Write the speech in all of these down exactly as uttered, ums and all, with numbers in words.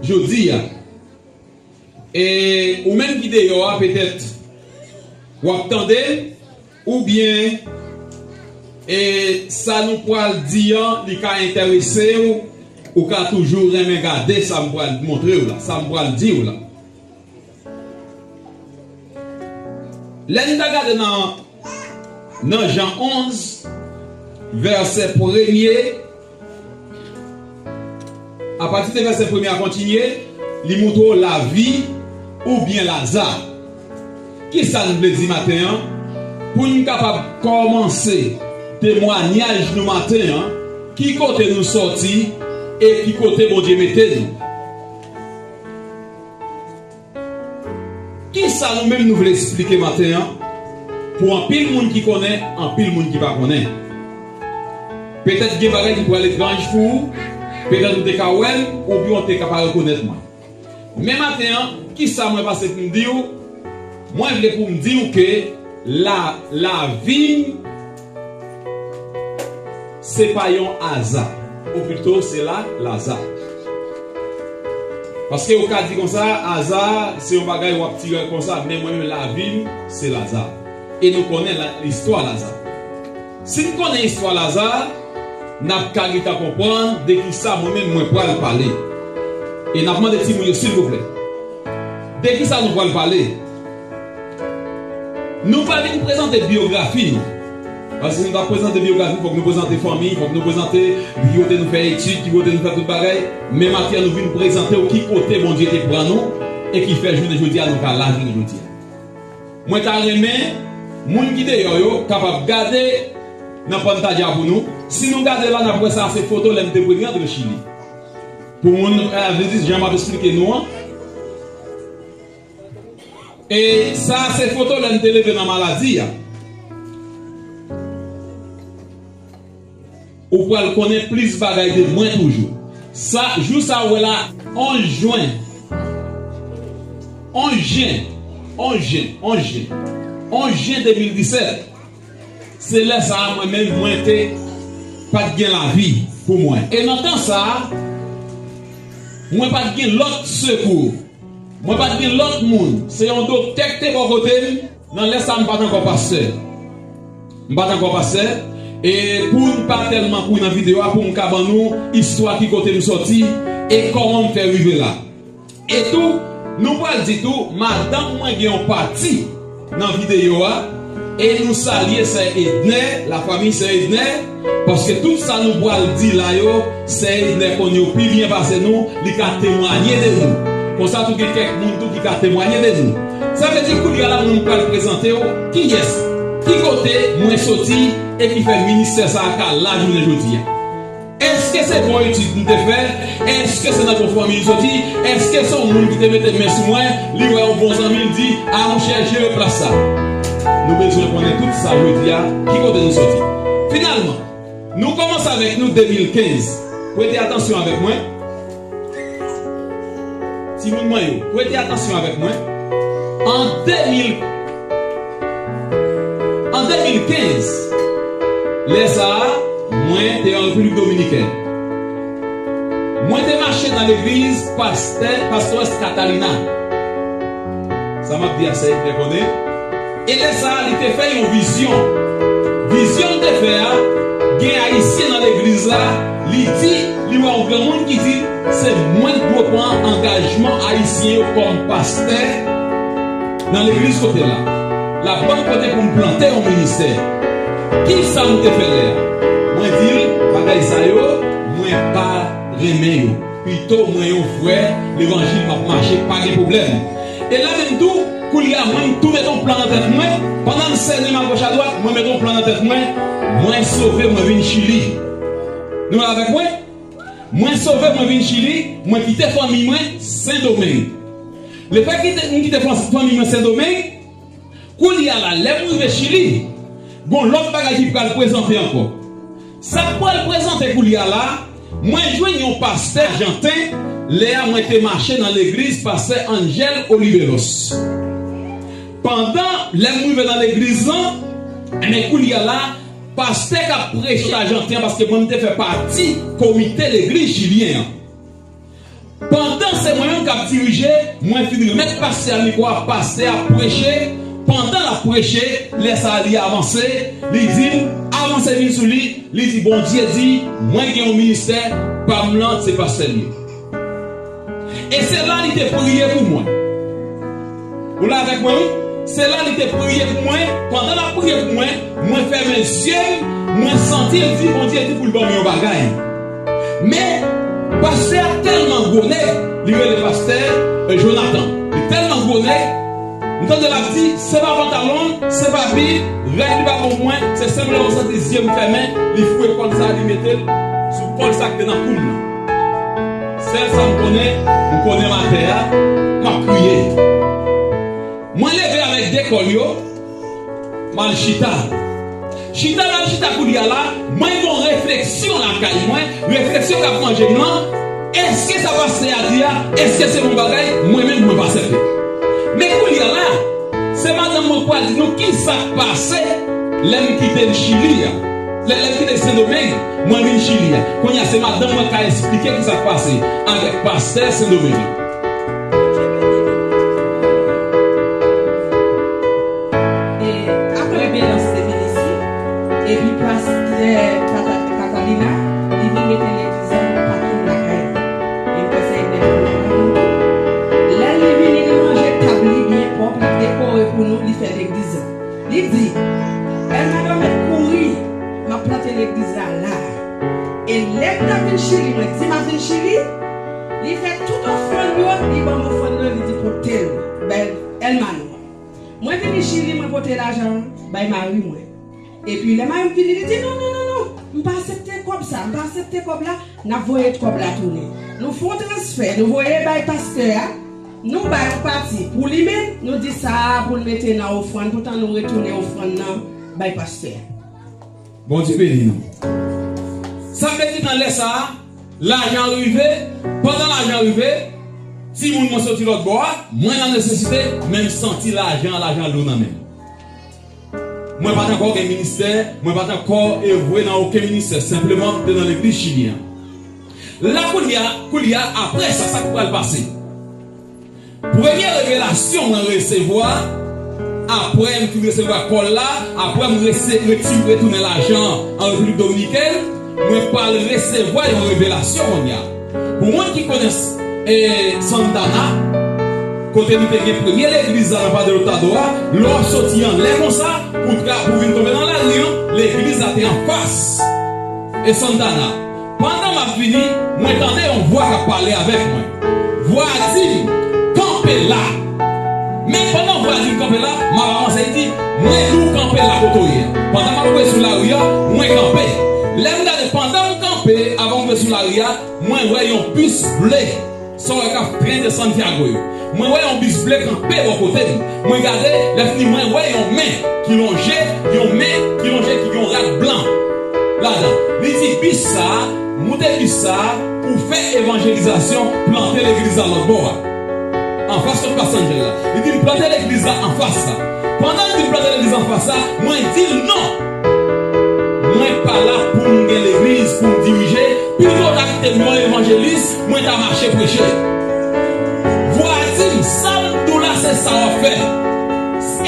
jodi a. E ou menm ki deyò a, petèt w ap tande l, oubyen e sa nou pral di an, li ka enterese w, ou ka toujou renmen gade sa m pral montre w la, sa m pral di w la. Lè n ta gade nan, nan Jan onz, vèsè premye, apati de vèsè premye a kontinye, li montre w lavi oubyen Laza. Kisa n vle di maten an? Pou n kapab kòmanse temwanyaj nou maten an, ki kote nou sòti e ki kote Bondye mete nou. Kisa nou menm nou vle eksplike maten an? Pou anpil moun ki konnen, anpil moun ki pa konnen. Petèt gen bagay ki pral etranj pou ou, petèt ou te ka wè l, oubyen ou te ka pa rekonèt mwen. Men maten an, kisa mwen pase pou m di w? Mwen vle pou m di w ke la, lavi m se pa yon aza. Ou pito, se la, laza. Paske ou ka di konsa, aza, se yon bagay w ap tire konsa, men mwen menm, lavi m, se Laza. E nou konnen la, istwa Laza. Si n konnen istwa Laza, n ap ka gentan konprann de kisa mwen menm mwen pral pale. E n ap mande timoun yo, silvouplè, de kisa nou pral pale? Nou pa vin prezante byografi nou. Paske si nou ta prezante byografi, fòk nou prezante fanmi, fòk nou prezante ki kote nou fè etid, ki kote nou fè tout bagay. Men maten an, nou vin prezante w ki kote Bondye te pran nou e ki fè jounen jodi a nou ka la jounen jodi a. Mwen ta renmen moun ki deyò yo kapab gade nan pantay la pou nou. Si nou gade la, n ap wè sa se foto lè m te premye antre Chili. Pou moun, eh, vizit jan m ap eksplike nou an. E sa se foto lè m te leve nan maladi a. Ou pral konnen plis bagay de mwen toujou. Sa, jou sa ou wè la, onz jen. Onz jen. Onz jen. Onz jen. Onz jen de mil disèt. Se lè sa a mwen menm, mwen te pa t gen lavi pou mwen. E nan tan sa a, mwen pa t gen lòt sekou. Mwen pa t gen lòt moun. Se yon doktè ki te bò kote m. Nan lè sa a, m pa t ankò pastè. M pa t ankò pastè. E pou n pa tèlman kouri nan videyo a, pou m ka ban nou istwa ki kote m sòti e kòman m fè rive la. E tou, nou pral di tou, madanm mwen gen yon pati nan videyo a, e nou salye sè Edner, lafanmi sè Edner, paske tout sa nou pral di la yo, sè Edner konn yo pi byen pase nou, li ka temwanye de nou. Konsa tou gen kèk moun tou ki ka temwanye de nou. Sa vle di koulye a la mwen m pral prezante w kiyès, ki kote mwen soti e ki fè ministè sa a ka la jounen jodi a. Èske se bon etid m te fè? Èske se nan bon fanmi m soti? Èske se yon moun ki te mete men sou mwen, li wè yon bon zanmi, li di, "A, monchè, jere plas sa"? Nou bezwen konnen tout sa jodi a, ki kote nou soti. Finalman, nou kòmanse avèk nou de mil kenz. Prete atansyon avèk mwen. Timoun mwen yo, prete atansyon avèk mwen. An de mil, an de mil kenz, lè sa a, mwen te an Repiblik Dominikèn. Mwen te mache nan legliz pastè, pastès Catalina. Sa m ap di a, sè Edner konnen. E lè sa a, li te fè yon vizyon. Vizyon l te fè a, gen Ayisyen nan legliz la, li di, li wè yon granmoun ki di, "Se mwen k dwe pran angajman Ayisyen yo kòm pastè nan legliz kote l la. L ap ban m kote pou m plante yon ministè." Kisa m te fè lè a? Mwen di l, "Bagay sa yo, mwen pa renmen yo." Pito mwen yon frè levanjil, m ap mache, pa gen pwoblèm. E la menm tou, koulye a mwen m tou mete yon plan nan tèt mwen, pandan m sènen m agoch adwat, mwen mete yon plan nan tèt mwen, mwen sove, mwen vin Chili. Nou la avèk mwen? Mwen sove, mwen vin Chili, mwen kite fanmi mwen Sendomeng. Lefètke m kite fan-, fanmi mwen Sendomeng, koulye a la, lè m rive Chili, gon lòt bagay ki pral prezante ankò. Sa k pral prezante koulye a la, mwen jwenn yon pastè ajanten, lè a mwen te mache nan legliz pastè Angel Oliveros. Pandan, lè m rive nan legliz lan, men koulye a la, pastè k ap preche ajanten an, paske mwen m te fè pati komite legliz chilyen an. Pandan se mwen menm k ap dirije, mwen fin remèt pastè a mikwo a, pastè a preche. Pandan l ap preche, lè sa a li avanse, li di m, avanse vin sou li, li di, Bondye di, mwen gen yon ministè, pa m lan, se pastè l ye. E se la li te priye pou mwen. Ou la avèk mwen, wi? Se la li te priye pou mwen. Pandan l ap priye pou mwen, mwen fèmen zye m, mwen santi l di, Bondye di pou l ban m yon bagay. Men, pastè a tèlman gwo nèg, li rele pastè, e, Jonathan. Li tèlman gwo nèg, m tande l ap di, se pa pantalon, se pa bib, règ li pa bon pou mwen, se senpleman m santi zye m fèmen, li fouye kòl sa, li mete l sou kòl sa k te nan kou m nan. Sèl sa m konnen, m konnen m atè a, m ap kriye. Mwen leve avèk de kòl yo, m al chita. Chita m al chita kounye a la, mwen gen yon refleksyon lakay mwen, refleksyon k ap manje m lan, èske sa pastè a di a, èske se bon bagay, mwen menm mwen pa sèten. Men kounye a la, se madanm mwen k pral di nou kisa k pase lè m kite Chili a. Lè, lè m kite Sendomeng, mwen vin Chili a. Kounye a, se madanm mwen k ka esplike kisa k pase avèk pastè Sendomeng. E apre Belans te vin isit, epi pastè Kata-, Katalina, li vin mete legliz la nan pakin lakay li. E m kwè se Edmond Labann tou. Lè li vini, li ranje tab li byen pwòp, li dekore pou nou, li fè legliz la. Li di, Elmado mèt kouri, m ap plante legliz la la. E lè m t ap vin Chili, mwen di m ap vin Chili, li fè tout ofrann yo, li ban m ofrann yo, li di pote l bay Elmano. Mwen vini Chili, mwen pote lajan bay mari mwen. Epi lè mari m vini, li di, non, non, non, non, m pa aksepte kòb sa, m pa aksepte kòb la, n ap voye kòb la tounen. Nou fè yon transfè, nou voye bay pastè a, nou bay yon pati pou li menm, nou di sa a pou l mete nan ofrann, poutan nou retounen ofrann nan bay pastè a. Bondye beni nou. Sa vle di nan lè sa a, lajan rive, pandan lajan rive, timoun mwen soti lòt bò a, mwen nan nesesite, men m santi lajan, lajan lou nan men m. Mwen pa t ankò gen ministè, mwen pa t ankò evwe nan okenn ministè, senpleman m te nan legliz chili an. La kounye a, kounye a, apre sa, sa k pral pase? Premye revelasyon mwen resevwa, apre m fin resevwa kòl la, apre m rese-, reti-, retounen lajan an an Repiblik Dominikèn, mwen pral resevwa yon revelasyon kounye a. Pou moun ki konnen, e, Santana, kote nou te gen premye legliz la nan Padre Hurtado a, lè w ap soti anlè konsa, pou tra-, pou vin tonbe nan lari an, legliz la te anfas, e, Santana. Pandan m ap vini, mwen tande yon vwa k ap pale avèk mwen. Vwa a di m, kanpe la. Men pandan vwa a di m kanpe la, m ap avanse, li di, mwen di w kanpe la kote w ye. Pandan m ap voye sou lari a, mwen kanpe. Lè m gade, pandan m kanpe, avan m voye sou lari a, mwen wè yon bis ble. Sa w wè k ap trenn de Santiago yo. Mwen wè yon bis ble kanpe bò kote m. Mwen gade, lè fini mwen wè yon men ki lonje, yon men ki lonje ki gen yon rad blan ladan. Li di, bis sa a, moute bis sa a pou fè evanjelizasyon, plante legliz la lòt bò a. Anfas kot Pas Angel la. Li di m plante legliz la anfas la. Pandan l di m plante legliz anfas la, mwen di l non. Mwen pa la pou m gen legliz, pou m dirije. Pito w ta kite m yon evanjelis, mwen ta mache preche. Vwa a di m, sa m di w la, se sa w ap fè.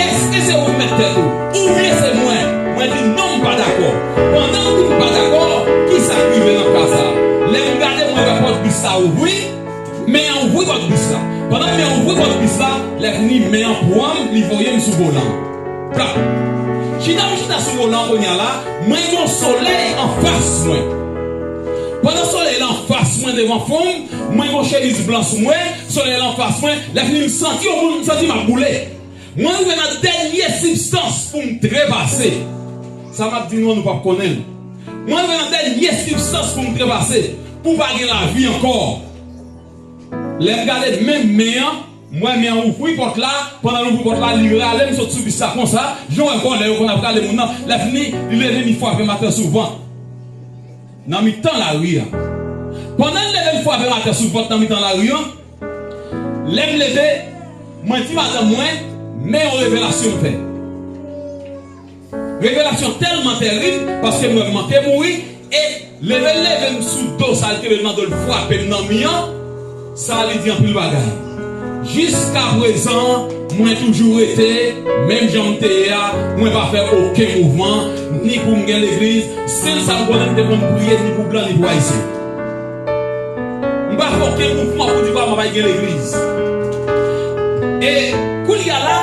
Èske se ou k mèt tèt ou? Oubyen se mwen? Mwen di non, m pa dakò. Pandan m di m pa dakò, kisa k rive nan ka sa a? Lè m gade, mwen wè pòt bis la ouvri, men an ouvri pòt bis la. Pandan men an ouvri pòt bis la, lè fini men an pran m, li voye m sou volan. Plap. Chita m chita sou volan kounye a la, mwen gen yon solèy anfas mwen. Pandan solèy la anfas mwen devan fwon m, mwen gen yon chemiz blan sou mwen, solèy la anfas mwen, lè fini m santi yon moun, m santi m ap boule. Mwen rive nan dènye sibstans pou m trepase. Sa m ap di nou an, nou p ap konnen l. Mwen rive nan dènye sibstans pou m trepase, pou pa gen lavi ankò. Lè m gade menm men an, m wè men an ouvri pòt la, pandan l ouvri pòt la, li rale m sot sou bis la konsa, jan w wè vòlè yo konn ap rale moun nan, lè fini, li leve m, li frape m atè sou vant. Nan mitan lari a. Pandan l leve m frape m atè sou vant nan mitan lari an, lè m leve, mwen di madanm mwen, men yon revelasyon m fè. Revelasyon tèlman tèrib, paske m wè m manke mouri, e leve l leve m sou do sa, l te leve nan do l frape m nan mi an, Sa li di anpil bagay. Jiskaprezan, mwen toujou rete menm jan m te ye a, mwen pa fè okenn mouvman, ni pou m gen legliz, sèl sa m konnen, m te konn priye ni pou blan ni pou ayisyen. M pa fè okenn mouvman pou di pa m pa gen legliz. E kounye a la,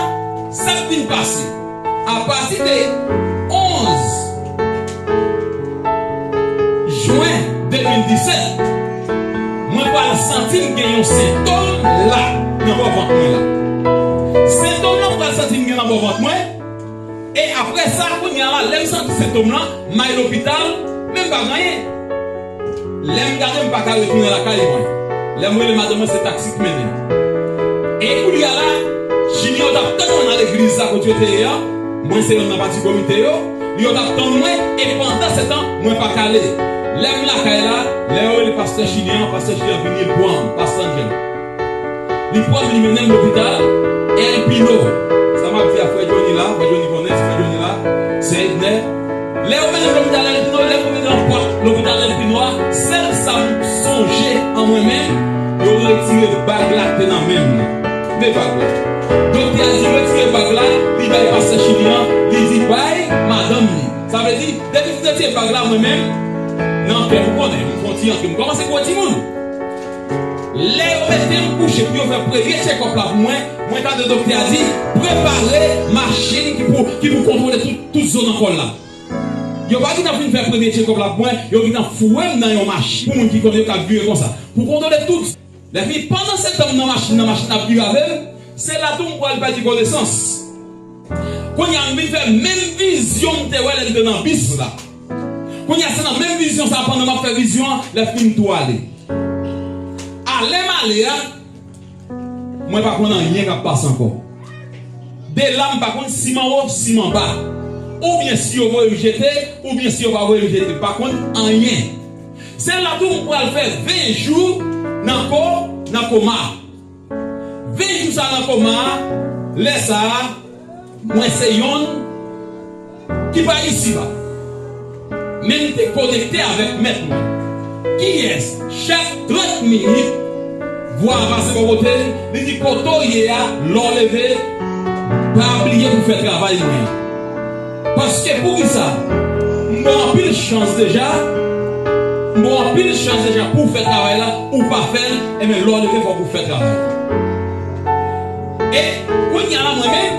sa k vin pase? Apati de onz jen de mil disèt, mwen pral santi m gen yon sentòm la nan bò vant mwen la. Sentòm lan m pral santi m gen nan bò vant mwen. E apre sa, kounye a la, lè m santi sentòm lan, m al lopital, men m pa gen anyen. Lè m gade, m pa ka retounen lakay mwen. Lè m rele madanm mwen, se taksi k mennen m. E kounye a la, Junior t ap tann mwen nan legliz la kote yo te ye a. Mwen se youn nan pati komite yo. Yo t ap tann mwen, e pandansetan, mwen pa k ale. Lè m lakay la, lè yo rele pastè Junior, pastè Junior vini pran m, pastè Angel. Li pran m, li mennen m lopital El Pino. Sa m ap di a, frè Johnny la, frè Johnny konnen, frè Johnny la, sè Edner. Lè yo mennen m lopital El Pino, lè yo mennen m nan pòt lopital El Pino a, sèl sa m sonje an mwen menm, yo retire bag la ki te nan men m nan. Men bag la. Doktè a di retire bag la, li bay pastè Chili an, li di bay madanm li. Sa vle di, depi m retire bag la, mwen menm, nan kè m konnen, m fè yon ti antre, m kòmanse kouri timoun. Lè yo mete m kouche pou yo fè premye tchekòp la pou mwen, mwen tande doktè a di, prepare machin ki pou, ki pou kontwole tout, tout zo nan kò l la. Yo pa gentan fin fè premye tchekòp la pou mwen, yo gentan foure m nan yon machin pou moun ki konnen yo ka vire konsa. Pou kontwole tout. Lè fini, pandan se tan m nan machin nan, machin ap vire avè m, se la tou m pral pèdi konesans. Kounye a, m vin fè menm vizyon m te wè lè m te nan bis la. Kounye a, se nan menm vizyon sa, pandan m ap fè vizyon an, lè fini m tou ale. Ale m ale a, mwen pa konn anyen k ap pase ankò. De la, m pa konn si m anwo, si m anba. Oubyen si yo voye m jete, oubyen si yo pa voye m jete. M pa konn anyen. Se la tou m pral fè ven jou nan ko, nan koma. Ven jou sa nan koma a, lè sa a, mwen se yonn ki pa isiba. Men m te konekte avèk Mèt mwen. Kiyès, chak trant minit, vwa a pase bò kote l, li di, kote w ye a, lè w leve, pa bliye pou fè travay mwen an. Paske poukisa? M ba w anpil chans deja, m ba w anpil chans deja pou w fè travay la, ou pa fè l, enben lè w leve fòk ou fè travay la. E kounye a la mwen menm,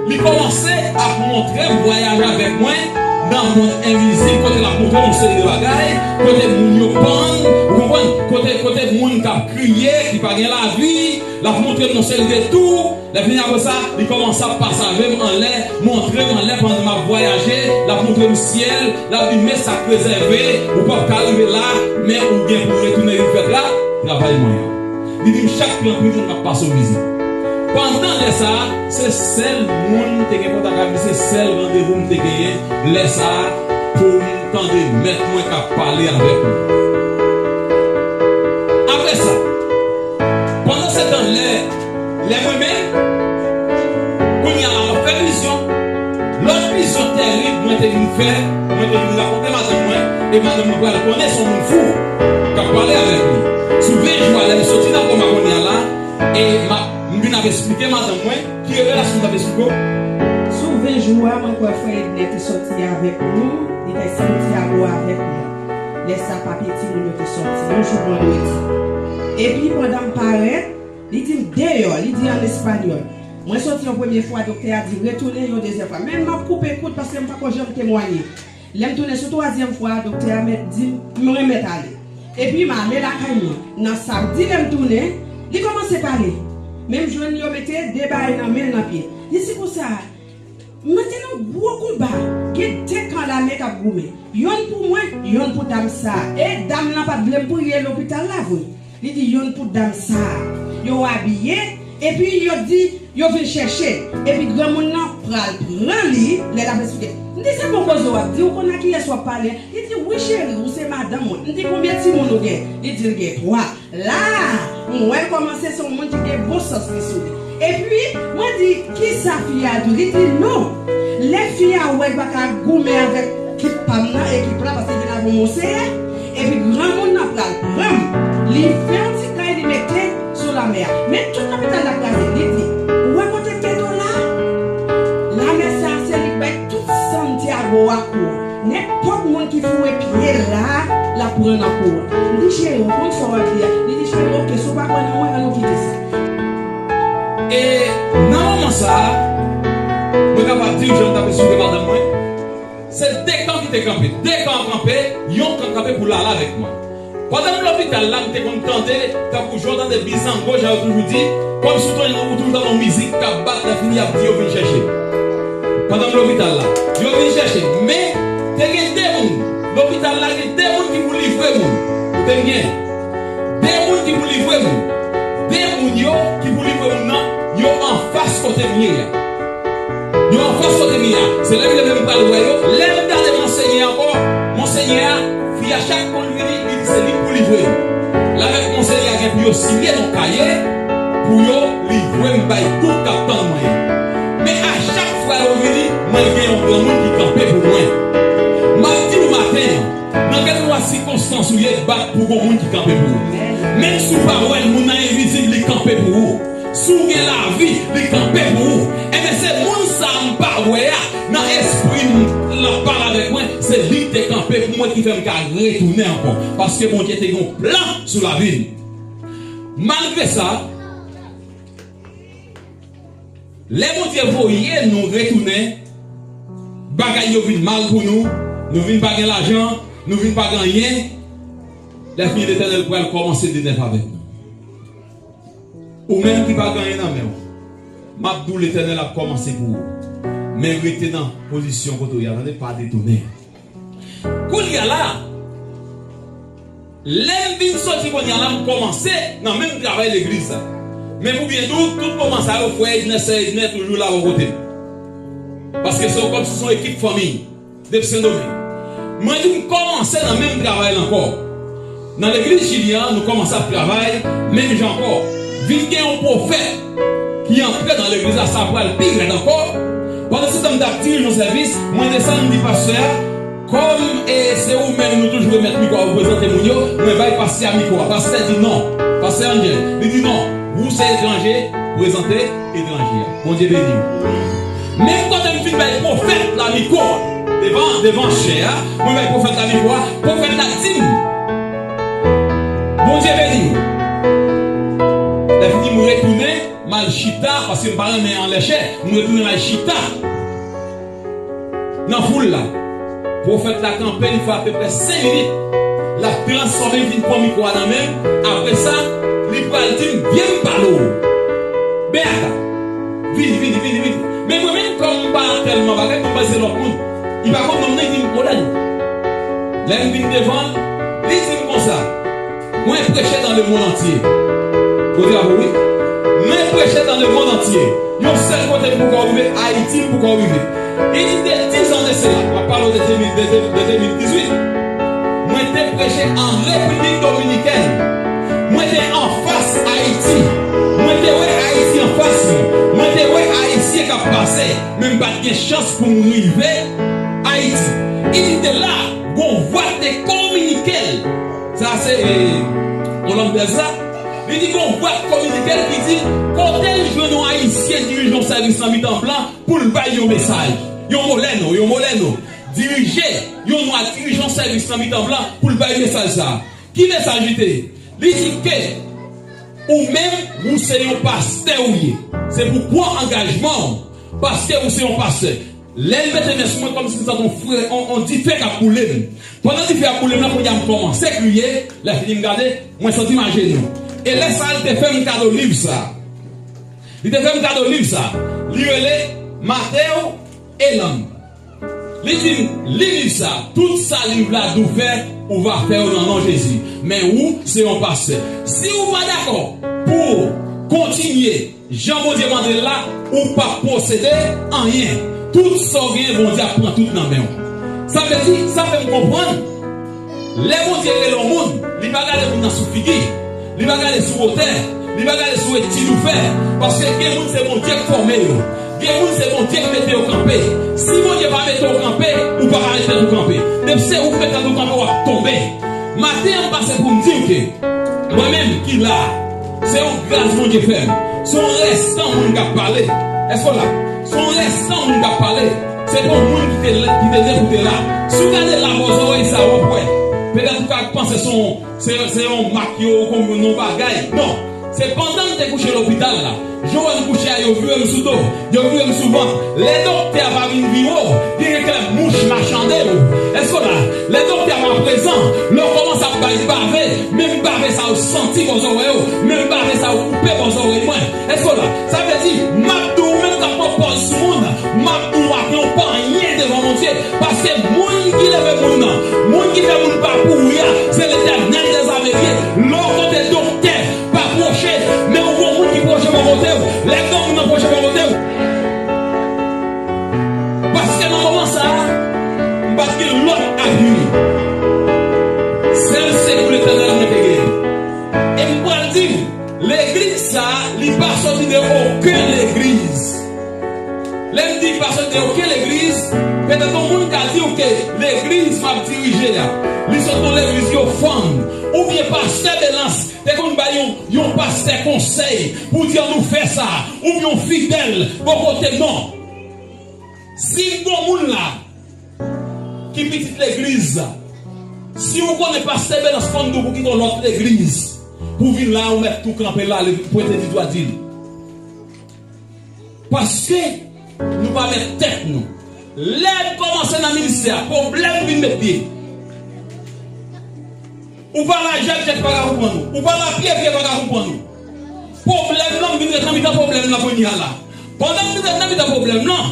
li kòmanse ap montre m vwayaj avèk mwen nan mond envizib, kote l ap montre m yon seri de bagay, kote moun yo pann, ou konprann? Kote, kote moun k ap kriye, ki pa gen lavi, l ap montre m yon seri de tou. Lè fini apre sa, li kòmanse ap pase avè m anlè, montre m anlè pandan m ap vwayaje, l ap montre m syèl, l ap di, men sa k rezève, ou p ap ka rive la, men ou gen pou retounen vin fè tra, travay mwen an. Li di m chak trant minit m ap pase w vizit. Pandan lè sa a, se sèl moun m te gen kontak avè l, se sèl randevou m te genyen lè sa a pou m tande Mèt mwen k ap pale avèk mwen. Apre sa, pandan se tan lè, lè mwen menm, kounye a la m ap fè vizyon, lòt vizyon tèrib mwen te vin fè, mwen te vin rakonte madanm mwen, e madanm mwen pral konnen se yon moun fou k ap pale avèk li. Sou ven jou a, lè m soti nan koma kounye a la, e m ap, m vin ap esplike madanm mwen, ki revelasyon m t ap esplike w? Sou ven jou a, mwen kwè frè Edner te sòti avèk nou, li te Santiago avèk nou. Lè sa, papye timoun yo te sòti, yon jou vandredi. Epi pandan m parèt, li di m deyò, li di an espanyòl. Mwen sòti yon premye fwa, doktè a di retounen yon dezyèm fwa. Men m ap koupe kout paske m pako janm temwaye. Lè m tounen sou twazyèm fwa a, doktè a mèt di m, m remèt ale. Epi m ale lakay mwen. Nan samdi, lè m tounen, li kòmanse pale. Men m jwenn yo mete de bagay nan men l, nan pye l. Li di konsa, m antre nan gwo konba. Gen de kan lame k ap goumen. Yonn pou mwen, yonn pou dam sa a. E dam lan pa t vle m priye lopital la vre. Li di yonn pou dam sa a. Yo abiye, epi yo di yo vin chèche. Epi granmoun nan pral pran li lè l ap esplike. M di se bon koze w ap di, ou konn a kiyès w ap pale? Li di wi cheri, ou se madanm mwen. M di konbyen timoun ou gen? Li di l gen twa. La a, m wè l kòmanse se yon moun ki gen bon sans li sou li. Epi, mwen di, kisa fi a di? Li di non. Lè fi a wè l pa ka goumen avèk ekip pa m nan, ekip la, paske li te nan yon monseyè, epi granmoun nan pral pran m. Li fè yon ti kay, li mete Foure pye l la, l ap pran nan kou a. M di, "Cheri, w konn sa w ap di a?" Li di, "Cheri, oke, si w pa kwè nan mwen, ann nou kite sa." E nan moman sa a, mwen kapab di w jan m t ap esplike madanm mwen, se de kan ki te kanpe. De kan kanpe, yon kan kanpe pou l ale avèk mwen. Pandan m lopital la, m te konn tande tankou jan w tande bizango, jan yo toujou di, kòmsi w toujou tande yon mizik k ap bat, lè fini y ap di yo vin chèche m. Pandan m lopital la, yo vin chèche m. Men, te gen de moun. Lopital la gen de moun ki pou livre moun. Koute byen. De moun ki pou livre moun. De moun yo ki pou livre moun nan, yo anfas kote m ye a. Yo anfas kote m ye a. Se lè m leve m pral wè yo. Lè m gade Monsenyè ankò, Monsenyè a, fi a chak konn vini, li di se li k pou livre yo. L avèk Monsenyè a gen pou yo siyen yon kaye pou yo livre m bay gwoup k ap tann mwen yo. Men a chak fwa yo vini, mwen gen yon granmoun ki kanpe pou mwen. M ap di w maten an, nan kèlkeswa sikonstans ou ye, bat pou gon moun ki kanpe pou ou. Menm si w pa wè l, moun nan envizib, li kanpe pou ou. Si w gen lavi, li kanpe pou ou. Ebyen, se moun sa a m pa wè a, nan espri m, l ap pale avèk mwen, se li ki te kanpe pou mwen ki fè m ka retounen ankò. Paske Bondye te gen yon plan sou lavi m. Malgre sa, lè Bondye voye nou retounen, bagay yo vin mal pou nou, nou vin pa gen lajan, nou vin pa gen anyen, lè fini Letènèl pral kòmanse de nèf avèk nou. Ou menm ki pa gen anyen nan men w, m ap di w Letènèl ap kòmanse pou ou. Men rete nan pozisyon kote w ye a, tande, pa detounen. Kounye a la, lè m vin soti kounye a la, m kòmanse nan menm travay legliz la. Men pou byen di w, tout moman sa yo, frè Edner, sè Edner toujou la bò kote m. Paske se kòmsi se yon ekip fanmi depi Sendomeng. Mwen vin kòmanse nan menm travay la ankò. Nan legliz Jilyan an, nou kòmanse ap travay menm jan ankò. Vin gen yon pwofèt ki antre nan legliz la, sa pral pi rèd ankò. Pandan se tan m t ap dirije yon sèvis, mwen desann, m di pastè a, kòm, e, se ou menm nou toujou remèt mikwo a pou prezante moun yo, mwen bay pastè a mikwo a. Pastè di non. Pastè Angel, li di non. Ou se etranje, prezante etranje a. Bondye beni w. Menm kote m fin bay pwofèt la mikwo a, devan, devan chè a, mwen bay pwofèt la mikwo a, pwofèt la di m, Bondye beni w. Lè fini, m retounen, m al chita, paske m pa renmen anlè chè, m retounen m al chita nan foul la. Pwofèt la kanpe, li fè apeprè senk minit. L ap transfòme, vin pran mikwo a nan men m. Apre sa, li pral di m, vye m pale w. Beata, vini, vini, vini, vini. Men mwen menm, kòm m pa tèlman bagay, mwen panse lòt moun. Li pa konn non m nan, li di m, Odani. Lè m vin devan l, li di m konsa, Mwen preche dans le monde entier. Kote a pou wi. Mwen preche dans le monde entier. Yon sèl kote m poko rive, Ayiti m poko rive. Li di de dis an de sela, m ap pale w de de mil, de, de, de de mil dizuit. Mwen te preche an Repiblik Dominikèn. Mwen te anfas Ayiti. Mwen te wè Ayiti anfas mwen. Mwen te wè Ayisyen k ap pase. Men m pa t gen chans pou m rive Ayiti. Li di de la, gon vwa te kominike l. Sa se, e, Olandèz la. Li di gon vwa k kominike l ki di, kote l jwenn yon Ayisyen dirije yon sèvis nan mitan blan pou l bay yon mesaj. Yon Molèno, yon Molèno dirije, yon nwa dirije yon sèvis nan mitan blan pou l bay mesaj sa a. Ki mesaj li te ye? Li di ke ou menm, ou se yon pastè ou ye. Se pou pran angajman w, paske ou se yon pastè. Lè l mete men sou mwen, kòmsi m santi yon fre, yon, yon dife k ap boule m. Pandan dife a ap boule m nan, kounye a m kòmanse kriye. Lè fini m gade, mwen santi m ajenou. E lè sa a, li te fè m kado liv sa. Li te fè m kado liv sa. Li rele Mateo Elan. Li di m, li liv sa, tout sa liv la di w fè, ou va fè yo nan non Jezi. Men ou, se yon pastè. Si ou pa dakò pou w kontinye jan Bondye mande l la, ou p ap posede anyen. Tout sa w genyen, Bondye ap pran tout nan men w. Sa vle di, sa fè m konprann, lè Bondye rele yon moun, li pa gade moun nan sou figi, li pa gade sou wotè, li pa gade sou etid ou fè, paske gen moun se Bondye k fòme yo. Gen moun se Bondye k mete yo kanpe. Si Bondye pa mete w kanpe, ou pa ka mete tèt ou kanpe. Depi se ou k mete tèt ou kanpe, w ap tonbe. Maten an, m pase pou m di w ke mwen menm ki la a, se yon gras Bondye fè m. Se yon restan moun k ap pale. Èske w la? Se yon restan moun k ap pale. Se pa yon moun ki te, ki te dekoute la. Si w gade la bò zòrèy sa, w ap wè. Petèt ou ka panse se yon, se, se yon mak yo, kòm yon bagay. Non. Se pandan l te kouche lopital la. Jan w wè m kouche a, yo vire m sou do. Yo vire m sou vant. Lè doktè a pa vin vire w, gen kèk lè mouch machande w. Èske w la? Lè doktè a pa prezan, lè w kòmanse ap bay bave, menm bave sa yo santi bò zòrèy ou, menm bave sa yo koupe bò zòrèy mwen. Èske w la? Sa vle di, m ap di w, ou menm k ap pran pòz sou moun, m ap di w pa gen yon pa anyen devan Bondye. Paske moun ki leve moun nan, moun ki fè moun pa pouri a, se Letènèl dèzame l ye. Lè w kote doktè, pa pwoche, men ou gon moun ki pwoche bò kote w. Lè granmoun nan pwoche bò kote w. Paske nan moman sa a, m pa t gen lòt apui. Sèl sekou Letènèl mwen te genyen. E m pral di w, legliz sa a, li pa soti de okenn legliz. Lè m di pa soti de okenn legliz, petèt yon moun ka di w ke legliz m ap dirije a, li sot nan legliz yon fanm, oubyen pastè Belans te konn bay yon, yon pastè konsèy pou di ann nou fè sa, oubyen yon fidèl bò kote non. Si gon moun la ki pitit legliz, si w konnen pastè Belans konn di w pou kite yon lòt legliz, pou vin la, ou mèt tou kanpe la, pwente di dwa di l. Paske nou pa mèt tèt nou. Lè m kòmanse nan ministè a, pwoblèm vin met pye. Ou pale a jèt, jèt pa ka konprann ou. Ou pale a pye, pye pa ka konprann ou. Pwoblèm nan, m vin ret nan mitan pwoblèm nan kounye a la. Pandan m vin ret nan mitan pwoblèm nan,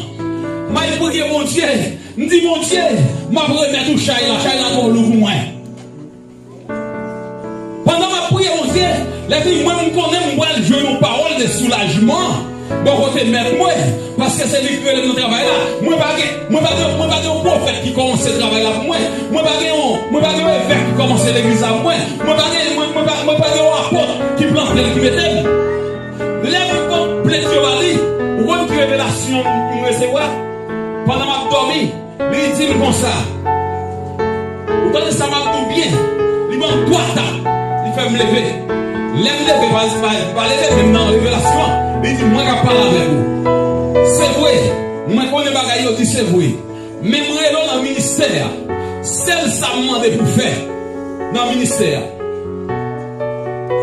m al priye Bondye. M di, Bondye, m ap remèt ou chay la, chay la twò lou pou mwen. Pandan m ap priye Bondye, lè fini mwen, m konnen m pral jwenn yon pawòl de soulajman bò kote mèt mwen, paske se li ki rele m nan travay la. Mwen pa gen, mwen pa gen, mwen pa gen yon pwofèt ki kòmanse travay la pou mwen. Mwen pa gen yon, mwen pa gen yon evèk ki kòmanse legliz la pou mwen. Mwen pa gen, mwen, mwen pa, mwen pa gen yon apot ki plante l, ki mete m. Lè m pot plent yo ba li, ou konn ki revelasyon m resevwa? Pandan m ap dòmi, li di m konsa, ou tande sa m ap di w byen, li ban m twa tap, li fè m leve. Lè m leve, pa, pa, pa leve menm nan revelasyon an, li di, mwen k ap pale avèk ou. Se vre, mwen konnen bagay yo di se vre. Men m rele w nan ministè a. Sèl sa m mande pou w fè nan ministè a,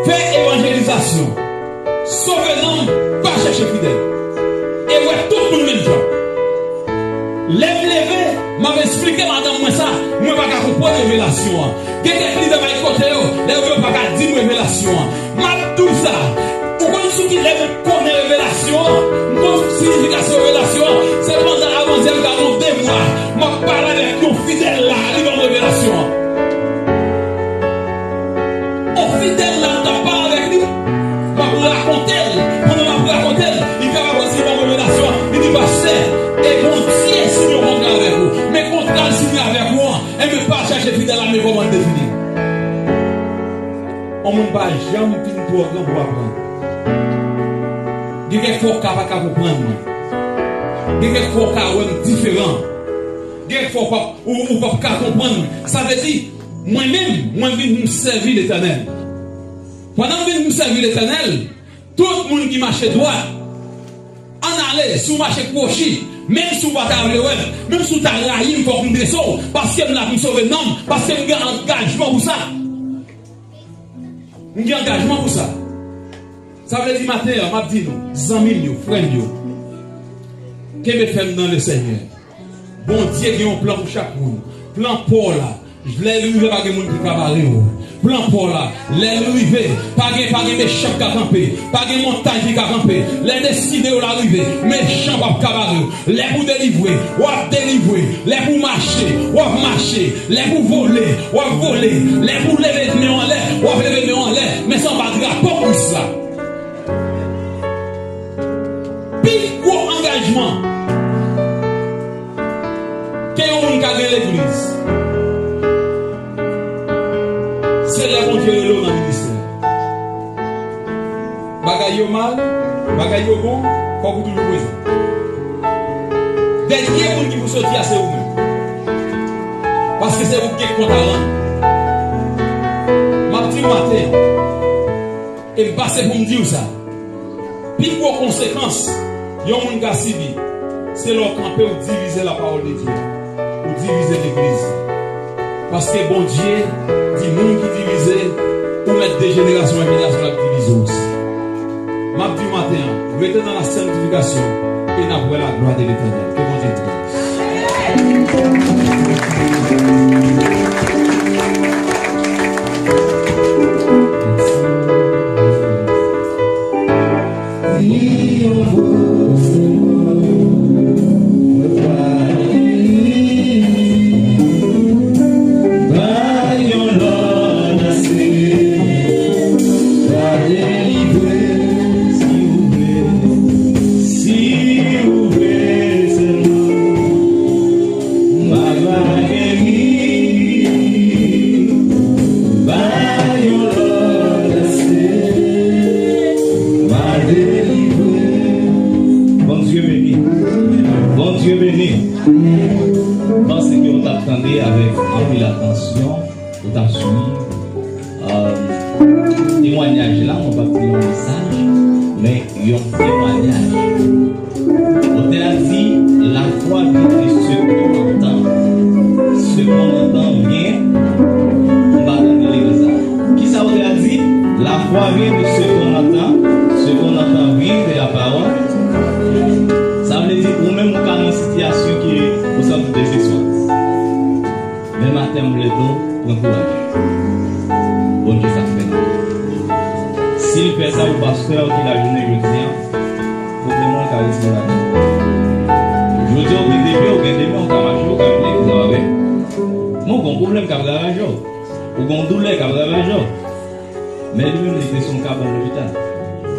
fè evanjelizasyon. Sove nanm, pa chèche fidèl. E wè tout moun menm jan. Lè m leve, m ap esplike madanm mwen sa, mwen pa ka konprann revelasyon an. Gen kèk lidè bay kote yo, lè yo pa ka di m revelasyon an. M ap di w sa, ou konn sou ki lè m konnen revelasyon an, m konn siyifikasyon revelasyon an, se pandan avandyè m gade yon de mwa, m ap pale avèk yon fidèl la, li ban m revelasyon an. Yon fidèl la, m t ap pale avèk li, m ap rakonte l, pandan m ap rakonte l, li fè m avanse, li ban m revelasyon an, li di, pastè, e Bondye siyen yon kontra avèk ou, men kontra l siyen avèk ou an, enben pa chèche fidèl la, men kòman l defini. Yon moun pa janm fin twò gran pou aprann. Gen kèk fwa w ka pa ka konprann mwen. Gen kèk fwa w ka wè m diferan. Gen kèk fwa w p ap, ou, ou p ap ka konprann mwen. Sa vle di, mwen menm, mwen vin pou m sèvi Letènèl. Pandan m vin pou m sèvi Letènèl, tout moun ki mache dwat, ann ale, si w mache kwochi, menm si w pa ta vle wè m, menm si w ta rayi m, fòk m blese w, paske m la pou m sove nanm, paske m gen angajman pou sa. M gen angajman pou sa. Sa vle di maten an, m ap di nou, zanmi m yo, frè m yo, kenbe fèm nan Lesenyè. Bondye gen yon plan pou chak moun. Plan pa w la, lè l rive, pa gen moun ki ka bare w. Plan pa w la, lè l rive, pa gen, pa gen mechan k ka kanpe. Pa gen montay ki ka kanpe. Lè destine w la rive, mechan p ap ka bare w. Lè pou delivre, w ap delivre. Lè pou mache, w ap mache. Lè pou vole, w ap vole. Lè pou leve men w anlè, w ap leve men w anlè. Men se anba drapo Kris la. Pi gwo angajman ke yon moun ka gen legliz, se lè Bondye rele w nan ministè. Bagay yo mal, bagay yo bon, fòk ou toujou prezan. Dènye moun ki pou soti a, se ou menm. Paske se ou ki gen kont a rann. M ap di w maten an, e m pase pou m di w sa. Pi gwo konsekans yon moun ka sibi, Se lè w kanpe, ou divize lapawòl de Dye. Ou divize legliz. Paske Bondye di moun ki divize, ou mèt de jenerasyon an jenerasyon l ap divize w osi. M ap di w maten an, rete nan la sanktifikasyon e n ap wè laglwa de Letènèl. Ke Bondye beni w. Bondye beni. Bondye beni. M panse ke w t ap tande avèk anpil atansyon, ou t ap swiv, euh, temwanyaj la, mwen p ap di yon mesaj, men yon temwanyaj. Otè a di, lafwa vyen de sekonn an tan. Sekonn an tan vyen, m pa tande legliz la. Kisa otè a di? Lafwa vyen de sekonn an tan. Sekonn an tan vyen de la parole. Sa vle di, ou menm ou ka nan sitiyasyon ki ou santi dezespwa. Men maten an m leve, pran kouraj. Bondye sa fè nan. Si l fè sa pou pastè w ki la jounen jodi a, pwoblèm ou ka retire ladan l. Jodi a ou gen de pye, ou gen de men, ou ka mache, ou ka vin legliz la avè. Men ou gen yon pwoblèm k ap ravaje w. Ou gen yon doulè k ap ravaje w. Men li menm li te sou yon kabann lopital.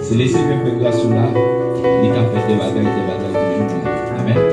Si Lesenyè fè gras sou la, li ka fè de bagay, de bagay toujou. Amèn.